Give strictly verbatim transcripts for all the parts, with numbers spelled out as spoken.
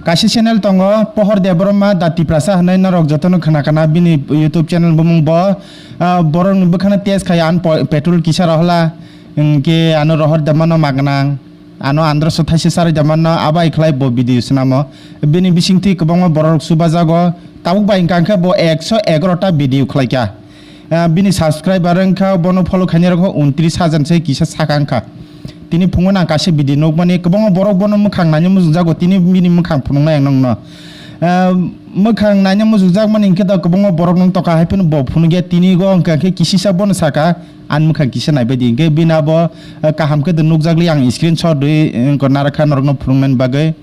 Kaisa channel tongo, Pohor Debbarma Da Tiprasa hwnwi, norok jotono khna kana bini YouTube channel bumung bo. Ah, borokni bwkhano test khai, ang po-, petrol kisa rohla, hwnkhe ano rohor da mano magwnang, ano androso thaisa charwi da mano, abai khlai bo video swnamo. Bini bisingtwi kwbangma borok chubajago, tabuk bai hwnkha khe bo ekso egaroh ta video khlaikha. Ah, bini subscriber wngkha, bono follow khainai rok untris hajar se kisa saka wngkha. Tini phungo nang kaisa video nukmani, kwbangma borok bono mwkhang naina muchungjago, tini bini mwkhang phunuknai ang nokno. Ah, mwkhang naina muchungjakmani hwnkhe da kwbangma borok nung toka hai phano bo phunukya, tini go hwnkha khe kisisa bono saka, "Ani mwkhang kisa naibaidi," hwnkhe bini abo, ah, kaham khe da nukjakli, ang screenshot rwi, eh, narakha norokno phunuknani bagwi.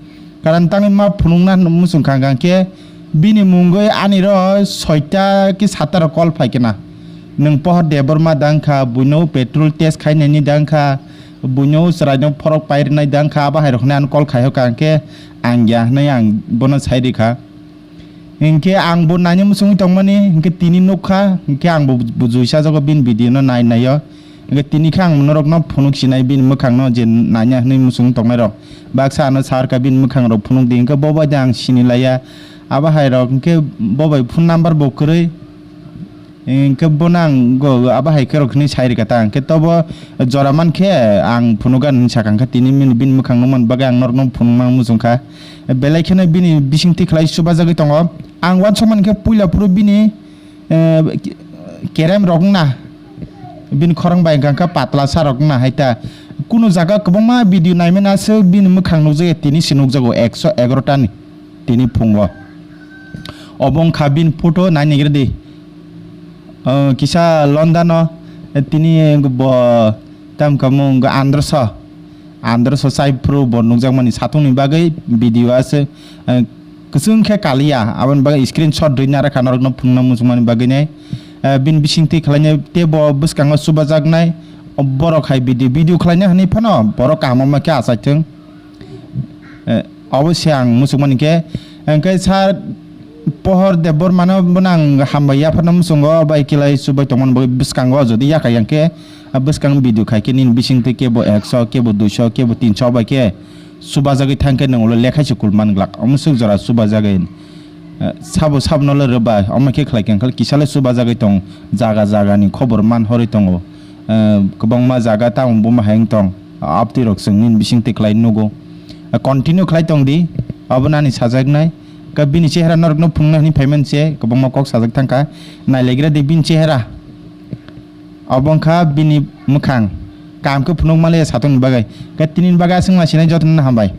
Karon tangwi ma phunukna muchung kha, hwnkha khe bini mungwi ani ro soita ki sata rok call phai khe na. Nwng Pohor Debbarma da wngkha, buino petrol test khainani da wngkha, buino chwraino phorok pai rwnai da wngkha, abo hai rok hwnwi ano call khai hoka, hwnkhe ang ya hwnwi ang bono sai rikha. Hwnkhe ang bo naina muchungwi tongmani, hwnkhe tini nukha, hwnkhe ang bo bujuisa jago bini video no nai naio. Hwnkhe tini khe ang norokno phunuk sinai bini mwkhangno je nanya hwnwi muchung tongnai rok. Baksa ano sar kha bini mwkhang rok phunuk di, hwnkhe bo bai de ang sini laiya. Abo hai rok hwnkhe bo bai phone number bo kwrwi. Hwnkhe bono ang go abo hai khe rok hwnwi sai rwkha ta. Hwnkhe tobo jora man khe ang phunuk ani hwnwi sakha, hwnkhe tini bini, bini mwkhang nukmani bagwi ang norokno phunukna muchung kha. Belai kheno bini bisingtwi khlai chubajagwi tongo. Ang uansukmani khe puila phuru bini eh, kerem rok wngna, bini khorang bai hwnkha khe patla sa rok wngna hai ta. Kunu jaga kwbangma video naimani aswk bini mwkhang nukjakya, tini se nukjago ekso egaroh ta ni tini phungo. Obo wngkha bini photo, nai naigra di. Eh, kisa London o, eh, tini bo tam kamo wngkha androso. Androso chai phuru bo nukjakmani satung ni bagwi video aswk, eh, kwchwng khe kaliya, aboni bagwi screenshot rwi narakha norokno phunukna muchungmani bagwi nai. Eh, bini bisingtwi khlainai tei bo bwskango chubajaknai, o borok hai video, video khlaina hwnwi phano borok kaham wngma khe achaithwng. Eh, obo se ang muchungmani khe, hwnkhe sir Pohor Debbarmano bono ang hambai yapharna muchungo, bai kilai chubai tongmani bagwi bwskango jodi yakha yang khe, ah, bwskang video khai khe nini bisingtwi kebo ekso, kebo duiso, kebo tinso bai khe chubajagwi thang khe nwng ulo lekhaisa kulmani glak. Omo swk jora chubajagwi, eh, sabo sabno le rwbai, omo khe khlai khe kisa le chubajagwi tong, jaga jaga ni khobor man horwi tongo. Eh, kwbangma jaga tamo buma hai wng tong, abtwi rok chwng nini bisingtwi khlai nugo. Eh, continue khlai tong di, obo nani sajaknai. Ka bini chehra norokno phunukna hwnwi phaimani se kwbangma kok sajak thangkha. Nailegra di bini chehra. Obo wngkha bini mwkhang. Kaham khe phunuk maliya satungni bagwi. Khe tinini bagwi aswk ma sinai jotono hambai.